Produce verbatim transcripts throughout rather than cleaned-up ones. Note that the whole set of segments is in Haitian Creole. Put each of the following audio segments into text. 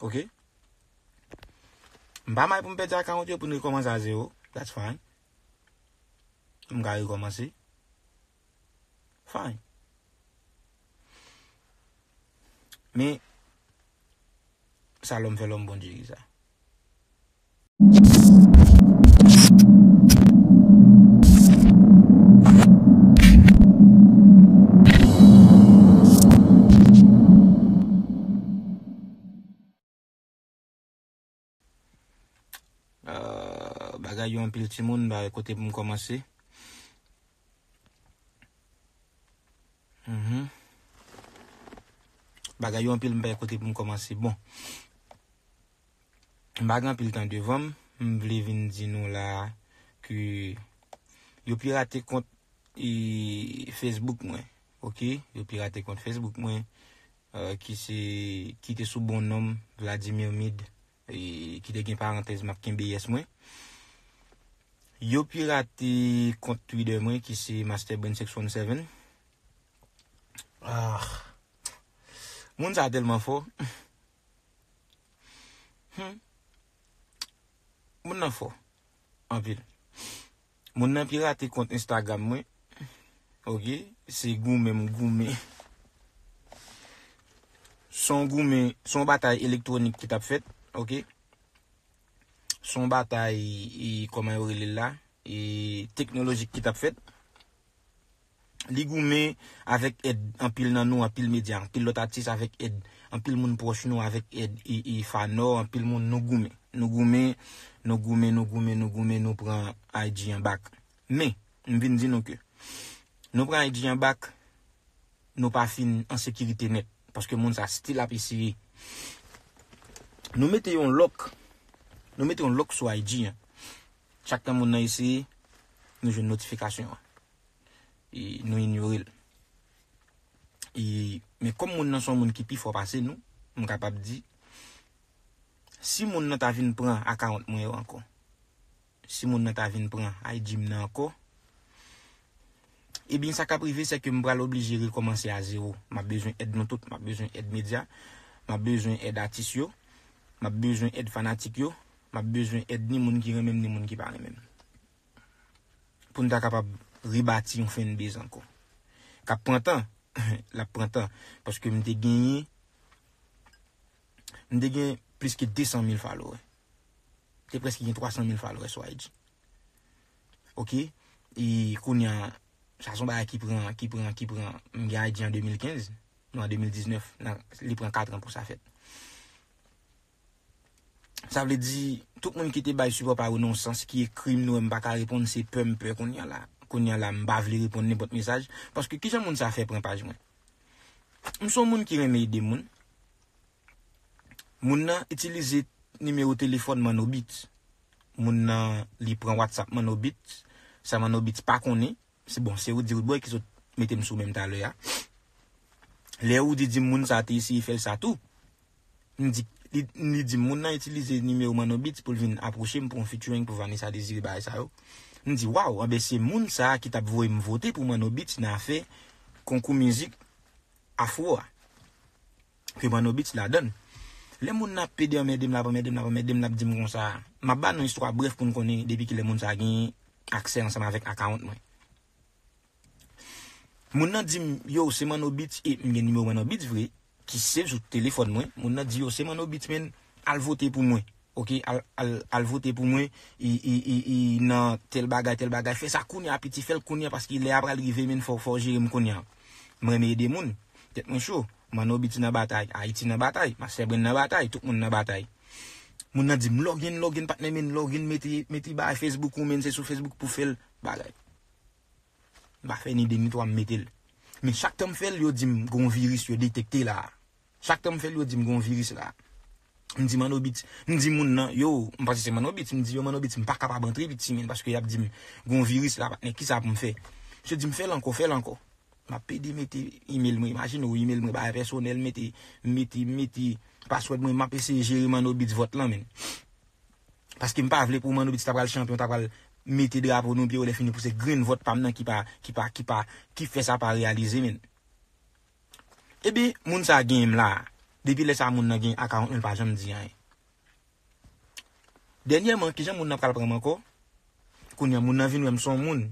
Ok? M pa may pou m pèdi account yo pou n rekòmanse a zewo. That's fine. M ka rekòmanse. Fine. Men, sa lòm fè lòm, Bondye ki sa. Euh, bagay yo anpil timoun, ba kote pou m kòmanse. Mhm. Bagay yo anpil, m pa kote pou m kòmanse. Bon. M pa gen anpil tan devan m. M vle vin di nou la ke yo pirate kont e Facebook mwen. Ok? Yo pirate kont Facebook mwen, euh, ki se, ki te sou bon non m, Vladimir Mid, e ki te gen parantèz m ap kenbe yes mwen. Yo pirate kont Twitter mwen ki se Master Brain six one seven. Ah. Moun sa tèlman fò. Hmm. Moun nan fò. Anpil. Moun nan pirate kont Instagram mwen. Ok, se goumen m goumen. Se yon goumen, se yon batay elektwonik ki t ap fèt. Ok. Se yon batay, e, kòman yo rele l la? E, teknolojik ki t ap fèt. Li goumen avèk èd anpil nan nou, anpil medya, anpil lòt atis avèk èd, anpil moun pwòch nou avèk èd e, e Fanò, anpil moun nou goumen. Nou goumen, nou goumen, nou goumen, nou goumen, nou pran I G an bak. Men, m vin di nou ke nou pran I G an bak, nou pa fin an sekirite nèt. Paske moun sa still ap eseye. Nou mete yon lòk, nou mete yon lòk sou I G an. Chak tan moun nan eseye, nou jwenn notifikasyon an. E nou inyore l. E, men kòm moun nan se yon moun ki pi fò pase nou, m kapab di, si moun nan ta vin pran account mwen yo ankò, si moun nan ta vin pran I G m nan ankò, ebyen, sa k ap rive, se ke m pral oblije rekòmanse a zewo. M ap bezwen èd nou tout, m ap bezwen èd medya, m ap bezwen èd atis yo, m ap bezwen èd fanatik yo, m ap bezwen èd ni moun ki renmen m, ni moun ki pa renmen m. Pou n ta kapab rebati yon fanbase ankò. K ap pran tan, l ap pran tan, paske m te genyen, m te gen plis ke de san mil followers. M te prèske gen twa san mil followers sou I G. Ok? E kounye a, sa se yon bagay ki pran, ki pran, ki pran, m gen I G an de mil kenz, nou an de mil diznèf, nan, li pran kat an pou sa fèt. Sa vle di, tout moun ki te bay sipò pa yo nan yon sans ki ekri m, nou wè m pa ka reponn, se pè m pè kounye a la. Kounye a la, m pa vle reponn nenpòt mesaj. Paske kijan moun sa fè pran paj mwen? M se yon moun ki renmen ede moun. Moun nan itilize nimewo telefòn Manno Beats. Moun nan, li pran WhatsApp Manno Beats. Sa Manno Beats pa konnen. Se bon, se Roody Roodboy ki sot mete m sou men m talè a. Lè Roody di m moun sa te eseye fè l sa tou. M di, li, li di m moun nan itilize nimewo Manno Beats pou l vin apwoche m pou yon featuring pou Vanessa Désiré bagay sa yo. M di, waw, anben se moun sa ki t ap voye m vote pou Manno Beats nan afè konkou mizik afro a. Ke Manno Beats ladann. Lè moun nan ap pede anmède m, l ap anmède m, l ap anmède m, l ap di m konsa, m ap ba nou istwa brèf pou n konnen depi kilè moun sa genyen aksè ansanm avèk account mwen. Moun nan di m, yo, se Manno Beats, e m gen nimewo Manno Beats vre, ki save sou telefòn mwen. Moun nan di, yo, se Manno Beats, men al vote pou mwen. Ok, al, al, al vote pou mwen, e, e, e, e, nan tèl bagay, tèl bagay. Fè sa kounye a, piti, fè l kounye a, paske lè a pral rive, men fò, fò w jere m kounye a. M renmen ede moun. Tèt mwen cho. Manno Beats nan batay, Ayiti nan batay, Master Brain nan batay, tout moun nan batay. Moun nan di m, login, login, patnè, men login, mete, mete bagay Facebook ou, men se sou Facebook pou fè l, bagay. M pa fè ni de ni twa, m mete l. Men chak tan m fè l, yo di m gon viris yo detekte la. Chak tan m fè l, yo di m gon viris la. M di Manno Beats, m di moun nan, yo, m panse se Manno Beats, m di yo Manno Beats, m pa kapab antre piti men, paske y ap di m gon viris la, patnè, kisa pou m fè? Misye di m fè l ankò, fè l ankò. M ap pede mete email mwen, imajine w, email mwen, bagay pèsonèl, mete, mete, mete password mwen, m ap eseye jere Manno Beats vòt lan, men. Paske m pa vle pou Manno Beats ta pral chanpyon, ta pral mete drapo nou pye, lè fini pou se grenn vòt pa m nan ki pa, ki pa, ki pa, ki fè sa pa reyalize, men. Ebyen, moun sa genyen m la. Depi lè sa a, moun nan gen akawont mwen, l pa janm di anyen. Dènyèman, kijan moun nan pral pran m ankò? Kounye a, moun nan vin wè m se yon moun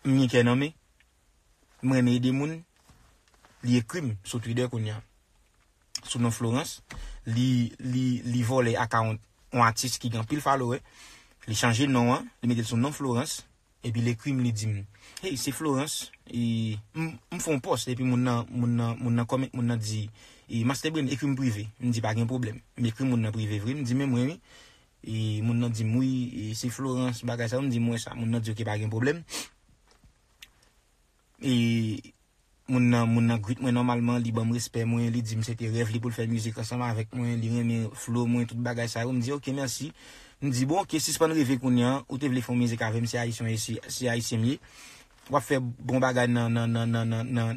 m gen kè nan men. M renmen ede moun. Li ekri m sou Twitter kounye a, sou non Florence. Li, li, li vòlè akawont yon atis ki gen anpil follower. Li chanje non an, li mete l sou non Florence. Epi l ekri m, li di m, "Hey, se Florence." E, m, m fè yon pòs, epi moun nan, moun nan, moun nan kòmant, moun nan di, e, "Master Brain, ekri m prive." M di, "Pa gen pwoblèm." M ekri moun nan prive vre, m di, "Men mwen, wi." E, moun nan di m, "Wi, e, se Florence, bagay sa yo." M di, "M wè sa." Moun nan di, "Ok, pa gen pwoblèm." E, moun nan, moun nan greet mwen nòmalman, li ban m respè mwen, li di m se te rèv li pou l fè mizik ansanm avèk mwen, li renmen flow mwen, tout bagay sa yo. M di, "Ok, mèsi." M di, "Bon, ok, sispann reve kounye a, ou te vle fè yon mizik avè m, se ayisyen, se, se ayisyen m ye. W ap fè bon bagay nan, nan,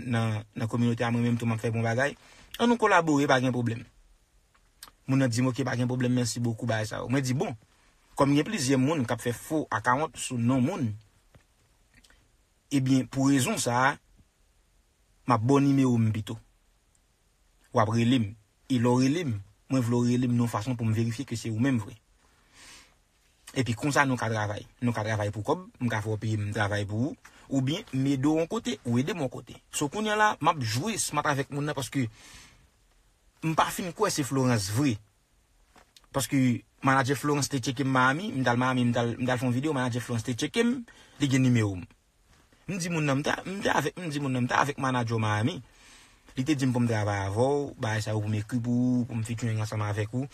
nan kominote a, mwen menm tou m ap fè bon bagay. Ann nou kolabore, pa gen pwoblèm." Moun nan di m, "Ok, pa gen pwoblèm, mèsi bokou, bagay sa yo." Mwen di, "Bon, kòm gen plizyè moun k ap fè fo akawont sou non moun, ebyen, pou rezon sa a, m ap ba w nimewo m pito. W ap rele m. E lè w rele m, mwen vle w rele m nan yon fason pou m verifye ke se ou menm vre. Epi konsa nou ka travay. Nou ka travay pou kòb, m ka fè w peye m travay pou ou, oubyen m ede w yon kote, ou ede m yon kote." So kounye a la, m ap jwe smart avèk moun nan paske m pa fin kwè se Florence vre. Paske manadjè Florence te tcheke m Miami, m t al Miami, m t al, m t al fè yon videyo, manadjè Florence te tcheke m, li gen nimewo m. M di moun nan, m te, m te avèk, m di moun nan, m te avèk manadjè w Miami. Li te di m pou m travay avè w, bagay sa yo pou m ekri pou ou, pou m featuring ansanm avèk ou.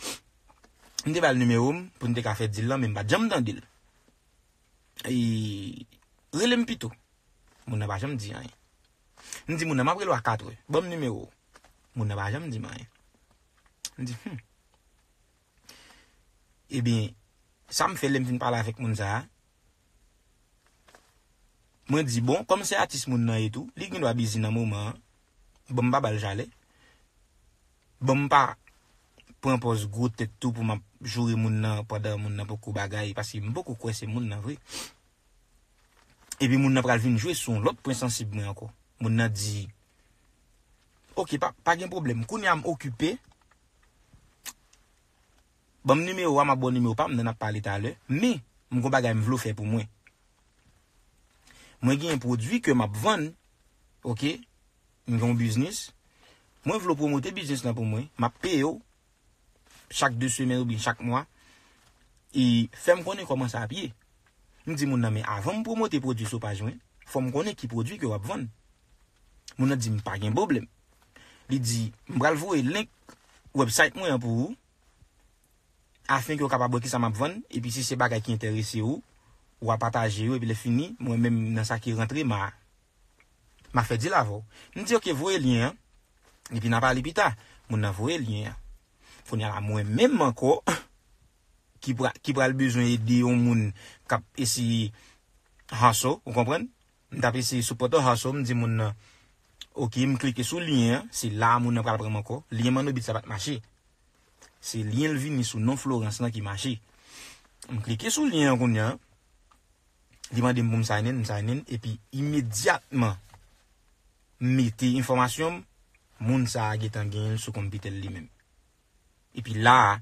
M te ba l nimewo m pou n te ka fè deal lan, men m pa t janm tande l. E, rele m pito. Moun nan pa janm di anyen. M di moun nan, "M ap rele w a katrè. Ban m nimewo w." Moun nan pa janm di m anyen. M di, "Hmm." Ebyen, sa m fè lè m fin pale avèk moun sa a, mwen di, "Bon, kòm se atis moun nan ye tou, li gen dwa bizi nan moman an. Bon, m pa ba l jalè. Bon, m pa pran pòz gwo tèt tou pou m ap joure moun nan pandan moun nan poko bagay, paske m poko kwè se moun nan vre." Epi moun nan pral vin jwe sou yon lòt pwen sansib mwen ankò. Moun nan di, "Ok, pa, pa gen pwoblèm. Kounye a m okipe. Ban m nimewo a, m ap ba w nimewo pa m, n ap pale talè. Men, m gon bagay m vle w fè pou mwen. Mwen gen yon pwodui ke m ap vann, ok? M gen yon biznis. Mwen vle w pwomote biznis lan pou mwen. M ap peye w chak de semèn oubyen chak mwa. E fè m konnen kòman sa ap ye." M di moun nan, "Men avan m pwomote pwodui sou paj mwen, fò m konnen ki pwodui ke w ap vann." Moun nan di m, "Pa gen pwoblèm." Li di, "M pral voye link website mwen an pou ou, afenke w kapab wè kisa m ap vann, epi si se bagay ki enterese ou, w a pataje yo, epi lè fini, mwen menm nan sa ki rantre, m a, m a fè deal avè w." M di, "Ok, voye lyen an, epi n a pale pita." Moun nan voye lyen an. Kounye a la, mwen menm ankò, ki pra-, ki pral bezwen ede yon moun k ap eseye hustle, ou konprann? M t ap eseye support hustle, m di moun nan, "Ok," m klike sou lyen an, se la a moun nan pral pran m ankò. Lyen Manno Beats la pa t mache. Se lyen l vini sou non Florence lan ki mache. M klike sou lyen an kounye a, li mande m pou m sign in, m sign in, epi imedyatman, m mete enfòmasyon m, moun sa a gentan genyen l sou konpitè l li menm. Epi la a,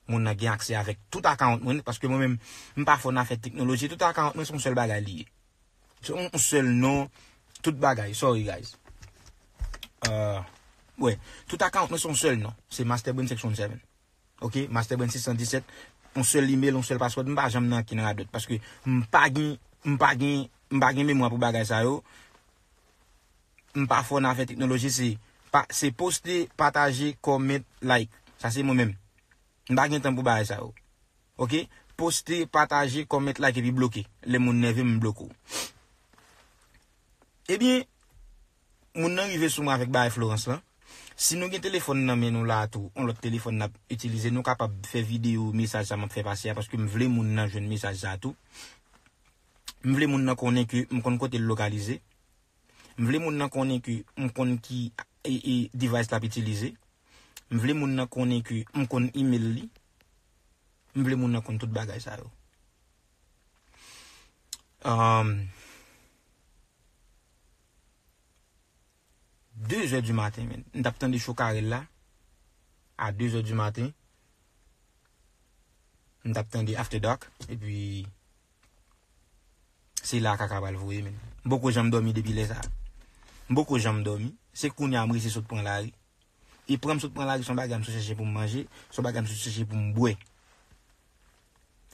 moun nan gen aksè avèk tout akawont mwen, paske mwen menm, m pa fò nan afè teknoloji, tout akawont mwen se yon sèl bagay li ye. Se yon, yon sèl non, tout bagay. Sorry, guys. Euh, wè, tout akawont mwen se yon sèl non. Se Master Brain six one seven. Ok, Master Brain six cent dix-sept. Yon sèl email, yon sèl password, m pa janm nan ankenn radòt. Paske m pa gen, m pa gen, m pa gen memwa pou bagay sa yo. M pa fò nan afè teknoloji, se pa, se poste, pataje, comment, like. Sa se mwen menm. M pa gen tan pou bagay sa yo. Ok? Poste, pataje, comment, like epi bloke. Lè moun nève m, m bloke w. Ebyen, moun nan rive sou mwen avèk bagay Florence lan. Si nou gen telefòn nan men nou la a tou, yon lòt telefòn n ap itilize, nou kapab fè videyo mesaj sa m ap fè pase a, paske m vle moun nan jwenn mesaj sa a tou. M vle moun nan konnen ke m konn kote l lokalize. M vle moun nan konnen ke m konn ki, e, e, device l ap itilize. M vle moun nan konnen ke m konn email li. M vle moun nan konn tout bagay sa yo. Um, de zè di maten, men. M t ap tande Chokarel la a de zè di maten. M t ap tande After Dark, epi se la kaka pral voye, men. M poko janm dòmi depi lè sa a. M poko janm dòmi. Se kounye a m resi sot pran lari. E pran m sot pran lari, se yon bagay m sot chèche pou m manje, se yon bagay m sot chèche pou m bwè.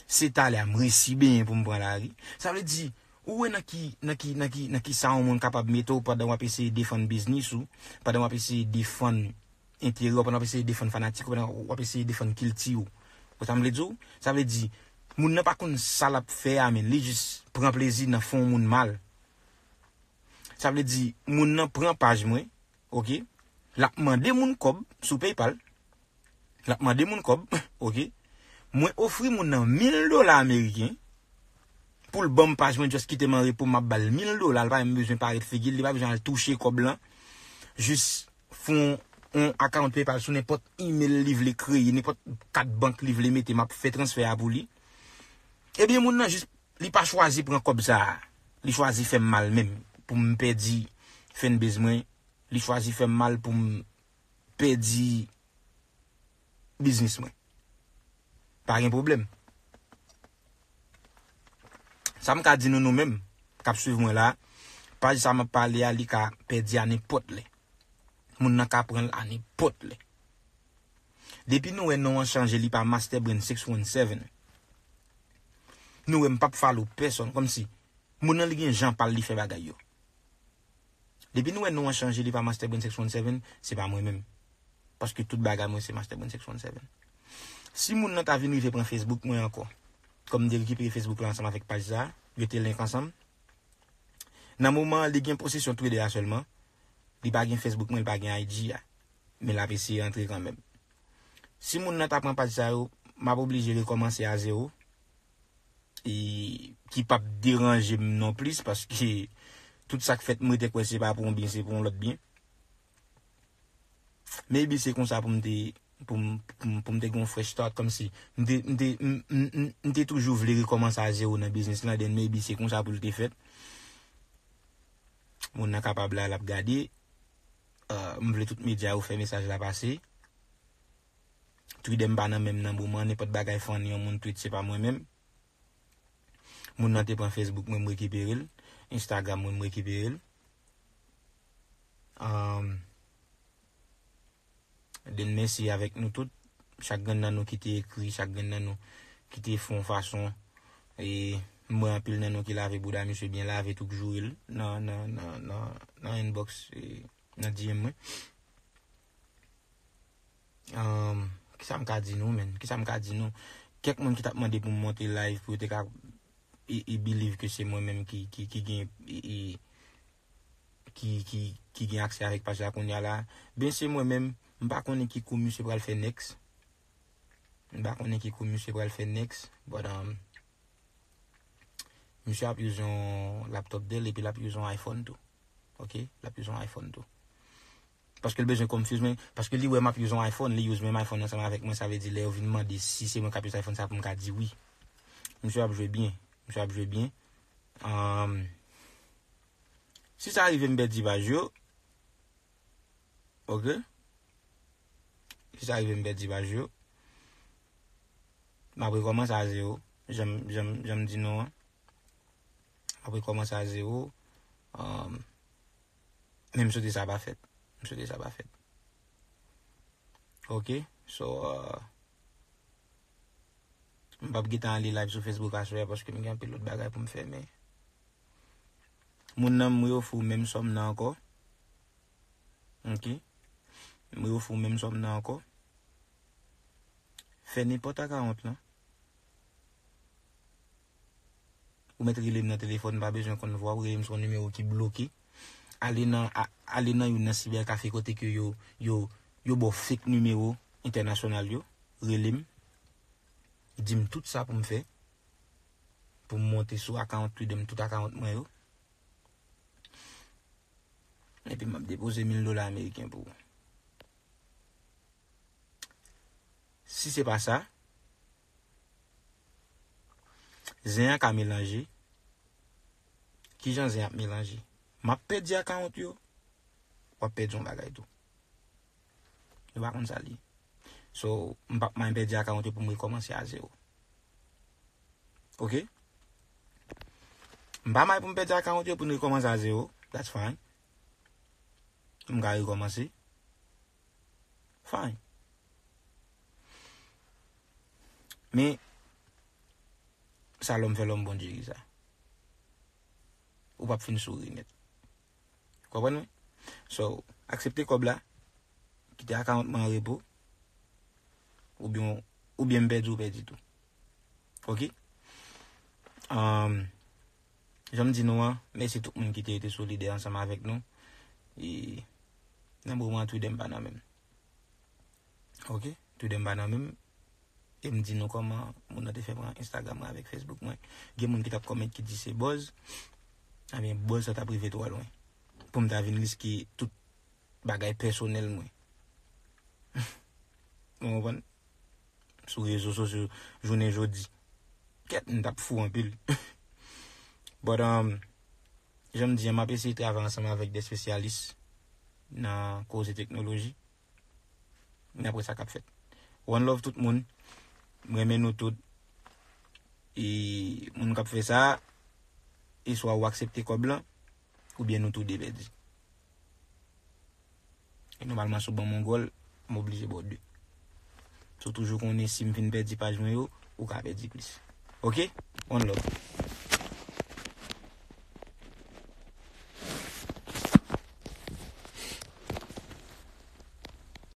Se talè a m resi benyen pou m pran lari. Sa vle di, ou wè nan ki, nan ki, nan ki, nan ki sa yon moun kapab mete w pandan w ap eseye defann biznis ou, pandan w ap eseye defann enterè w, pandan w ap eseye defann fanatik ou, pandan w ap eseye defann kilti ou. Ou sa m vle di w? Sa vle di, moun nan pa konn sa l ap fè a, men li jis pran plezi nan fè yon moun mal. Sa vle di, moun nan pran paj mwen, oke? L ap mande moun kòb sou PayPal. L ap mande moun kòb, oke? Mwen ofri moun nan mil dola ameriken pou l ban m paj mwen, just kite m an repo, m ap ba l mil dola, l pa menm bezwen parèt figi l, li pa bezwen al touche kòb lan. Jis fè yon, yon account PayPal sou nenpòt email li vle kreye, nenpòt kat bank li vle mete, m ap fè transfè a pou li. Ebyen, moun nan jis, li pa chwazi pran kòb sa a. Li chwazi fè m mal menm, pou m pèdi fanbase mwen. Li chwazi fè m mal pou m pèdi biznis mwen. Pa gen pwoblèm. Sa m ka di nou, nou menm k ap swiv mwen la, paj sa m ap pale a, li ka pèdi a nenpòt lè. Moun nan ka pran l a nenpòt lè. Depi nou wè non an chanje, li pa Master Brain six one seven. Nou wè m p ap follow pèsonn, kòmsi moun nan li gen jan pa l li fè bagay yo. Depi nou wè non an chanje, li pa Master Brain six one seven, se pa mwen menm. Paske tout bagay mwen se Master Brain six one seven. Si moun nan ta vin rive pran Facebook mwen ankò, kòm m te rekipere Facebook la ansanm avèk paj sa, yo te link ansanm. Nan moman an, li gen posesyon Twitter a sèlman. Li pa gen Facebook mwen, li pa gen I G a. Men l ap eseye antre kanmenm. Si moun nan ta pran paj sa yo, m ap oblije rekòmanse a zewo. E ki p ap deranje m non plis, paske tout sa k fèt, m rete kwè se pa pou yon byen, se pou yon lòt byen. Maybe se konsa pou m te, pou m, pou m, pou m te gen yon fresh start, kòmsi m te, m te, m, m, m, m te toujou vle rekòmanse a zewo nan biznis lan, then maybe se konsa pou l te fèt. Moun nan kapab la, l ap gade. Euh, m vle tout medya yo fè mesaj la pase. Twitter m pa nan menm nan moman, nenpòt bagay funny yon moun tweet, se pa mwen menm. Moun nan te pran Facebook mwen, m rekipere l. Instagram mwen, m rekipere l. Um, then mèsi avèk nou tout. Chak grenn nan nou ki te ekri, chak grenn nan nou ki te fè yon fason. E m wè anpil nan nou ki lave bouda misye byen lave, tou k joure l nan, nan, nan, nan, nan inbox, e, nan D M mwen. Um, kisa m ka di nou, menn? Kisa m ka di nou? Kèk moun ki t ap mande pou m monte live, pou yo te ka e, e believe ke se mwen menm ki, ki, ki gen, e, e, ki, ki, ki gen aksè avèk paj la kounye a la. Ben, se mwen menm, m pa konnen ki kou misye pral fè next. M pa konnen ki kou misye pral fè next, but, um, misye ap use yon laptop de l epi l ap use yon iPhone tou. Ok? L ap use yon iPhone tou. Paske l bezwen confuse mwen, paske li wè m ap use yon iPhone, li use menm iPhone ansanm avèk mwen, sa vle di lè yo vin mande si se mwen k ap use iPhone sa pou m ka di wi. Misye ap jwe byen, misye ap jwe byen. Um, si sa rive m pèdi paj yo, ok? Si sa rive m pèdi paj yo, m ap rekòmanse a zewo, jan m, jan m, jan m di nou an. M ap rekòmanse a zewo. Um, men m swete sa pa fèt. M swete sa pa fèt. Ok? So, uh, m p ap gentan ale live sou Facebook aswè a paske m gen anpil lòt bagay pou m fè, men moun nan m reofri w menm sòm nan ankò. Ok? M reofri w menm sòm nan ankò. Fè nenpòt account lan. Ou mèt rele m nan telefòn, m pa bezwen konn vwa w, rele m sou yon nimewo ki bloke. Ale nan, a, ale nan youn nan cyber café kote ke yo, yo, yo ba w fake nimewo entènasyonal yo, rele m. Di m tout sa pou m fè, pou m monte sou account Twitter m, tout account mwen yo. Epi m ap depoze mil dola ameriken pou ou. Si se pa sa, zen an ka melanje. Kijan zen ap melanje? M ap pèdi account yo. w ap pèdi yon bagay tou. Nou pa konn sa l ye. So, m p ap may pèdi account yo pou m rekòmanse a zewo. Ok? M pa may pou m pèdi account yo pou n rekòmanse a zewo. That's fine. M ka rekòmanse. Fine. Men, sa lòm fè lòm, Bondye ki sa. Ou p ap fin souri nèt. Konprann mwen? So, aksepte kòb la, kite account mwen an repo, oubyen, oubyen m pèdi, ou pèdi tou. Ok? Um, jan m di nou an, mèsi tout moun ki te rete solidè ansanm avèk nou. E nan moman an, tou de m pa nan menm. Ok? Tou de m pa nan menm. E m di nou kòman moun nan te fè pran Instagram mwen avèk Facebook mwen. Gen moun ki t ap kòmèt ki di se buzz. Ebyen, buzz sa t ap rive twò lwen. Pou m ta vin riske tout bagay pèsonèl mwen. Ou konprann? Sou rezo sosyo jounen jodi. Kèt, m t ap fou anpil. But, um, jan m di an, m ap eseye travay ansanm avèk de espesyalis nan koze teknoloji. Men apre sa k ap fèt. One love tout moun. M renmen nou tout. E moun k ap fè sa, e swa ou aksepte kòb lan, oubyen nou tou de pèdi. E nòmalman, si w ban m yon gòl, m oblije ba w de. So toujou konnen si m fin pèdi paj mwen yo, ou ka pèdi plis. Ok? One love.